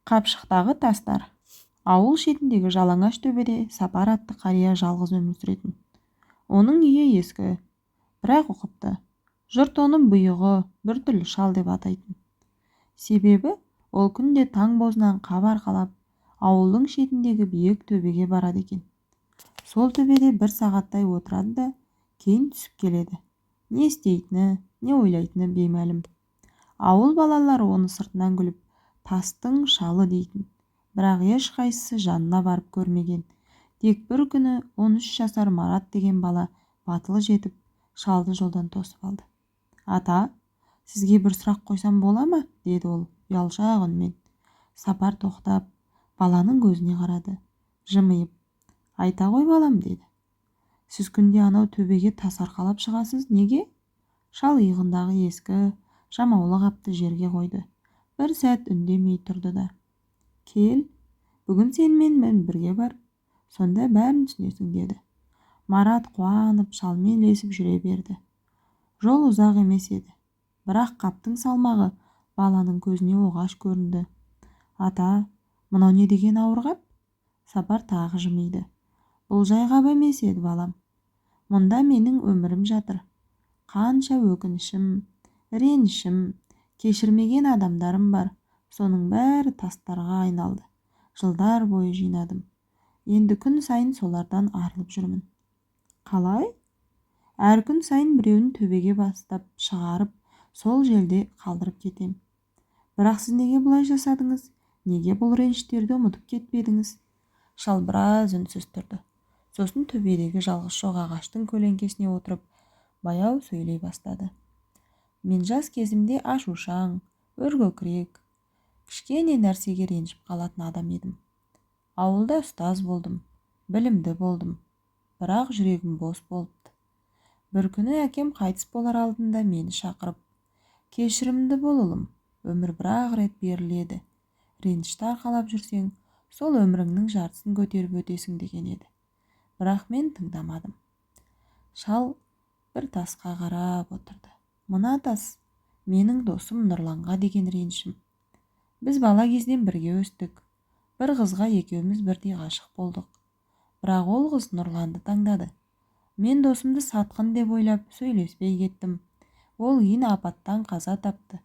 Қапшықтағы тастар. Ауыл шетіндегі жалаңаш төбеде Сапар атты қария жалғыз өмір сүретін. Оның үйі ескі, бірақ ұқыпты. Жұрт оны бұйығы, біртүрлі шал деп атайтын. Себебі ол күнде таң бозынан қап арқалап, ауылдың шетіндегі биік төбеге барады екен. Сол төбеде бір сағаттай отырады да, кейін түсіп келеді. Не істейтіні, не ойлайтыны беймәлім. Ауыл балалары оны сыртынан күліп, тастың шалы дейтін. Бірақ ешқайсысы жанына барып көрмеген. Тек бір күні 13 жасар Марат деген бала батылы жетіп, шалды жолдан тосып алды. "Ата, сізге бір сұрақ қойсам бола ма?" деді ол ұялшақ үнмен. Сапар тоқтап, баланың көзіне қарады. Жымиып, "Айта ғой, балам", деді. "Сіз күнде анау төбеге тас арқалап шығасыз, неге?" Шал иығындағы ескі, жамаулы қапты жерге қойды. Бір сәт үндемей тұрды да: "Кел, бүгін сенімен бірге бар, сонда бәрін түсінесің", деді. Марат қуанып, шалмен ілесіп жүре берді. Жол ұзақ емес еді, бірақ қаптың салмағы баланың көзіне оғаш көрінді. "Ата, мынау не деген ауыр қап?" Сапар тағы жымиды. "Бұл жай қап емес еді, балам. Мұнда менің өмірім жатыр. Қанша өкінішім, ренішім, кешірмеген адамдарым бар. Соның бәрі тастарға айналды. Жылдар бойы жинадым. Енді күн сайын солардан арылып жүрмін." "Қалай?" "Әр күн сайын біреуін төбеге бастап шығарып, сол жерде қалдырып кетем." "Бірақ сіз неге бұлай жасадыңыз? Неге бұл реніштерді ұмытып кетпедіңіз?" Шал біраз үнсіз тұрды. Сосын төбедегі жалғыз шоқ ағаштың көлеңкесіне отырып, баяу сөйлей бастады. "Мен жас кезімде ашушаң, өркөкірек, кішкене нәрсеге ренжіп қалатын адам едім. Ауылда ұстаз болдым, білімді болдым, бірақ жүрегім бос болыпты. Бір күні әкем қайтыс болар алдында мені шақырып, 'Кешірімді бол, ұлым, өмір бір-ақ рет беріледі. Ренішті арқалап жүрсең, сол өміріңнің жартысын көтеріп өтесің' деген еді. Бірақ мен тыңдамадым." Шал бір тасқа қарап отырды. "Мына тас менің досым Нұрланға деген ренішім. Біз бала кезден бірге өстік. Бір қызға екеуміз бірдей ғашық болдық. Бірақ ол қыз Нұрланды таңдады. Мен досымды сатқын деп ойлап, сөйлеспей кеттім. Ол кейін апаттан қаза тапты.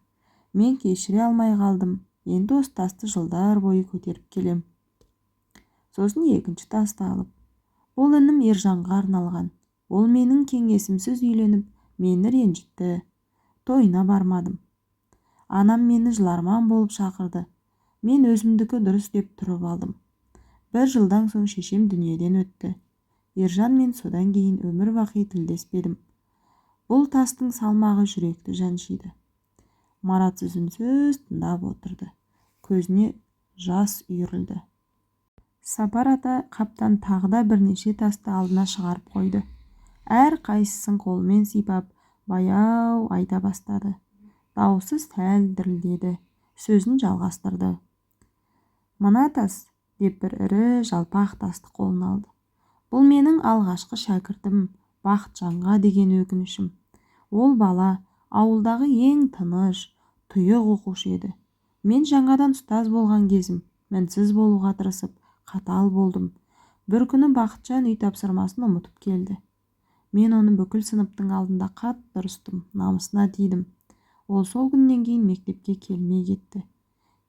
Мен кешіре алмай қалдым. Енді осы тасты жылдар бойы көтеріп келем." Сосын екінші тасты алып: "Бұл інім Ержанға арналған. Ол менің кеңесімсіз үйленіп, мені ренжітті. Тойына бармадым. Анам мені жыларман болып шақырды. Мен өзімдікі дұрыс деп тұрып алдым. Бір жылдан соң шешем дүниеден өтті. Ержанмен содан кейін өмір бақи тілдеспедім. Бұл тастың салмағы жүректі жаншиды." Марат үнсіз тыңдап отырды. Көзіне жас үйірілді. Сапар ата қаптан тағы да бірнеше тасты алдына шығарып қойды. Әр қайсысын қолымен сипап, баяу айта бастады. Даусы сәл дірілдеді. Сөзін жалғастырды. "Мына тас", деп бір ірі жалпақ тасты қолына алды. "Бұл менің алғашқы шәкіртім Бақытжанға деген өкінішім. Ол бала ауылдағы ең тыныш, тұйық оқушы еді. Мен жаңадан ұстаз болған кезім, мінсіз болуға тырысып, қатал болдым. Бір күні Бақытжан үй тапсырмасын ұмытып келді. Мен оны бүкіл сыныптың алдында қатты ұрыстым, намысына тидім. Ол сол күннен кейін мектепке келмей кетті.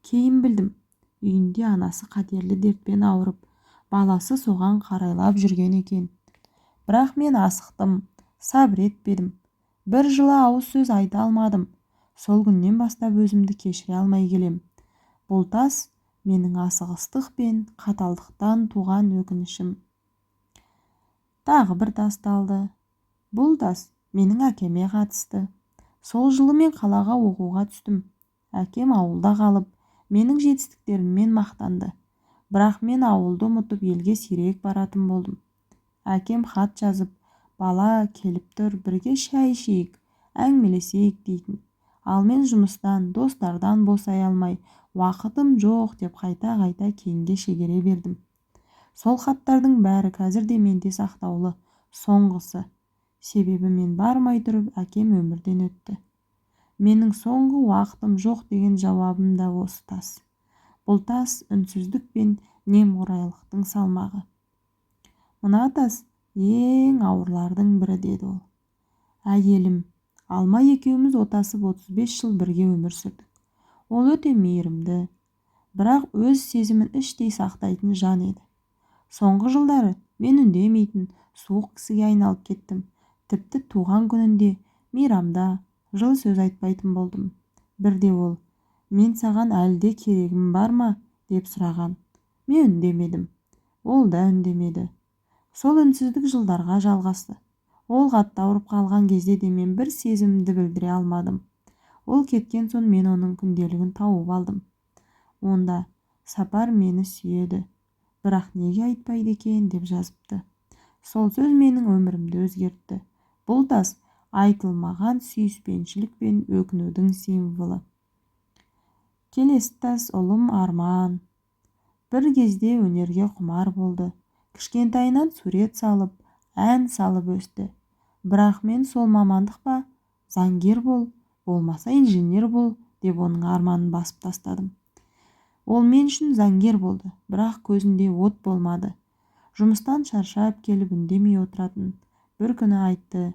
Кейін білдім, үйінде анасы қатерлі дертпен ауырып, баласы соған қарайлап жүрген екен. Бірақ мен асықтым, сабыр етпедім. Бір жылы ауыз сөз айта алмадым. Сол күннен бастап өзімді кешіре алмай келем. Бұл тас менің асығыстық пен қаталдықтан туған өкінішім." Тағы бір тасты алды. "Бұл тас менің әкеме қатысты. Сол жылы мен қалаға оқуға түстім. Әкем ауылда қалып, менің жетістіктеріммен мақтанды. Бірақ мен ауылды ұмытып, елге сирек баратын болдым. Әкем хат жазып, 'Бала, келіп тұр, бірге шай ішейік, әңгімелесейік' дейтін. Ал мен жұмыстан, достардан босай алмай, уақытым жоқ деп қайта-қайта кейінге шегере бердім. Сол хаттардың бәрі қазір де менде сақтаулы. Соңғысы. Себебі мен бармай тұрып әкем өмірден өтті. Менің соңғы уақытым жоқ деген жауабым да осы тас. Бұл тас үнсіздік пен немқұрайлықтың салмағы. Мына тас ең ауырлардың бірі, деді ол. Әйелім Алма екеуміз отасып 35 жыл бірге өмір сүрдік. Ол өте мейірімді, бірақ өз сезімін іштей сақтайтын жан еді. Соңғы жылдары мен үндемейтін, суық кісіге айналып кеттім. Тіпті туған күнінде, мейрамда жылы сөз айтпайтын болдым. Бірде ол: "Мен саған әлі де керегім бар ма?" деп сұраған. Мен үндемедім. Ол да үндемеді. Сол үнсіздік жылдарға жалғасты. Ол қатты ауырып қалған кезде де мен бір сезімімді білдіре алмадым. Ол кеткен соң мен оның күнделігін тауып алдым. Онда: "Сапар мені сүйеді, бірақ неге айтпайды екен?" деп жазыпты. Сол сөз менің өмірімді өзгертті. Бұл тас айтылмаған сүйіспеншілік пен өкінудің символы. Келесі тас — ұлым Арман. Бір кезде өнерге құмар болды. Кішкентайынан сурет салып, ән салып өсті. Бірақ мен сол мамандық па, заңгер бол, болмаса инженер бол деп оның арманын басып тастадым. Ол мен үшін заңгер болды, бірақ көзінде от болмады. Жұмыстан шаршап келіп, үндемей отыратын. Бір күні айтты: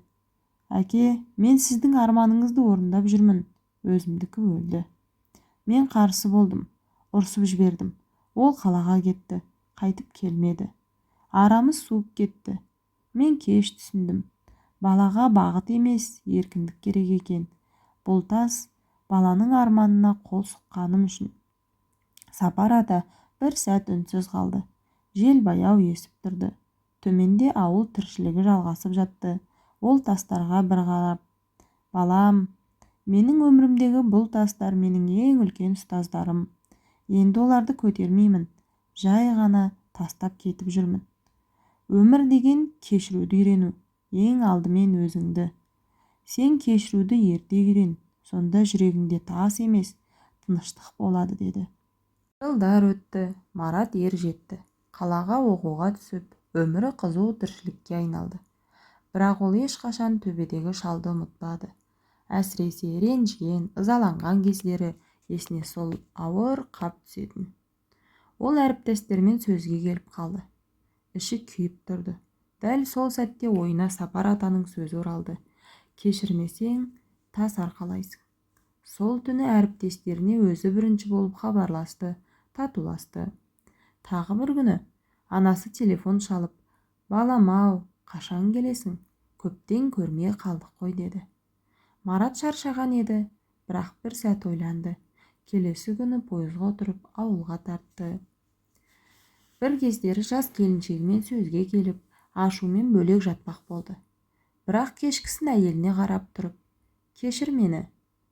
"Әке, мен сіздің арманыңызды орындап жүрмін, өзімдікі өлді". Мен қарсы болдым, ұрсып жібердім. Ол қалаға кетті, қайтып келмеді. Арамыз суып кетті. Мен кеш түсіндім: балаға бағыт емес, еркіндік керек екен. Бұл тас баланың арманына қол сұққаным үшін. Сапар ата бір сәт үнсіз қалды. Жел баяу есіп тұрды. Төменде ауыл тіршілігі жалғасып жатты. Ол тастарға бір қарап: "Балам, менің өмірімдегі бұл тастар менің ең үлкен ұстаздарым. Енді оларды көтермеймін, жай ғана тастап кетіп жүрмін. Өмір деген кешіруді үйрену, ең алдымен өзіңді. Сен кешіруді ерте үйрен, сонда жүрегіңде тас емес, тыныштық болады", – деді. Жылдар өтті. Марат ер жетті. Қалаға оқуға түсіп, өмірі қызу тіршілікке айналды. Бірақ ол ешқашан төбедегі шалды ұмытпады. Әсіресе ренжіген, ызаланған кездері есіне сол ауыр қап түсетін. Ол әріптестерімен сөзге келіп қалды. Іші күйіп тұрды. Дәл сол сәтте ойына Сапар атаның сөзі оралды: "Кешірмесең, тас арқалайсың". Сол түні әріптестеріне өзі бірінші болып хабарласты, татуласты. Тағы бір күні анасы телефон шалып: "Балам-ау, қашан келесің? Көптен көрмей қалдық қой", – деді. Марат шаршаған еді, бірақ бір сәт ойланды. Келесі күні пойызға отырып, ауылға тартты. Бір кездері жас келіншегімен сөзге келіп, ашумен бөлек жатпақ болды. Бірақ кешкісін әйеліне қарап тұрып: "Кешір мені,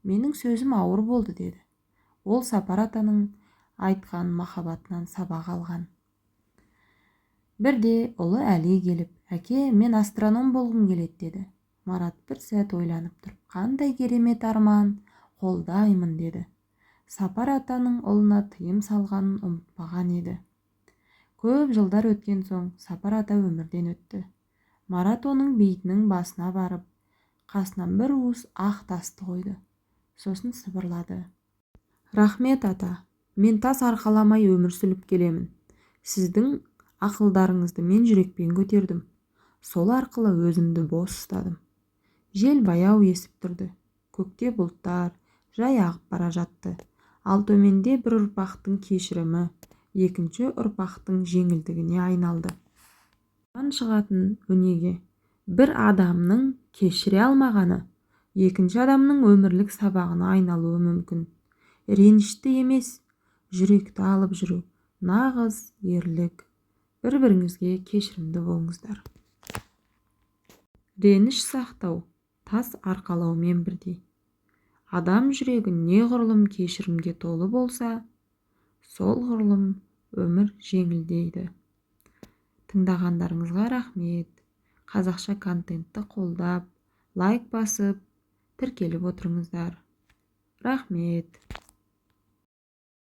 менің сөзім ауыр болды", – деді. Ол Сапар атаның айтқан махаббатынан сабақ алған. Бірде ұлы Әли келіп: "Әке, мен астроном болғым келеді", – деді. Марат бір сәт ойланып тұрып: "Қандай керемет арман, қолдаймын", – деді. Сапар атаның ұлына тыйым салғанын ұмытпаған еді. Көп жылдар өткен соң Сапар ата өмірден өтті. Марат оның бейітінің басына барып, қасына бір уыс ақ тасты қойды. Сосын сыбырлады: "Рахмет, ата. Мен тас арқаламай өмір сүріп келемін. Сіздің ақылдарыңызды мен жүрекпен көтердім, сол арқылы өзімді бос ұстадым". Жел баяу есіп тұрды. Көкте бұлттар жай ағып бара жатты. Ал төменде бір ұрпақтың кешірімі екінші ұрпақтың жеңілдігіне айналды. Шығатын өнеге: бір адамның кешіре алмағаны екінші адамның өмірлік сабағына айналуы мүмкін. Ренішті емес, жүректі алып жүру – нағыз ерлік. Бір біріңізге кешірімді болыңыздар. Реніш сақтау тас арқалаумен бірдей. Адам жүрегі неғұрлым кешірімге толы болса, солғұрлым өмір жеңілдейді. Тыңдағандарыңызға рахмет. Қазақша контентті қолдап, лайк басып, тіркеліп отырыңыздар. Рахмет.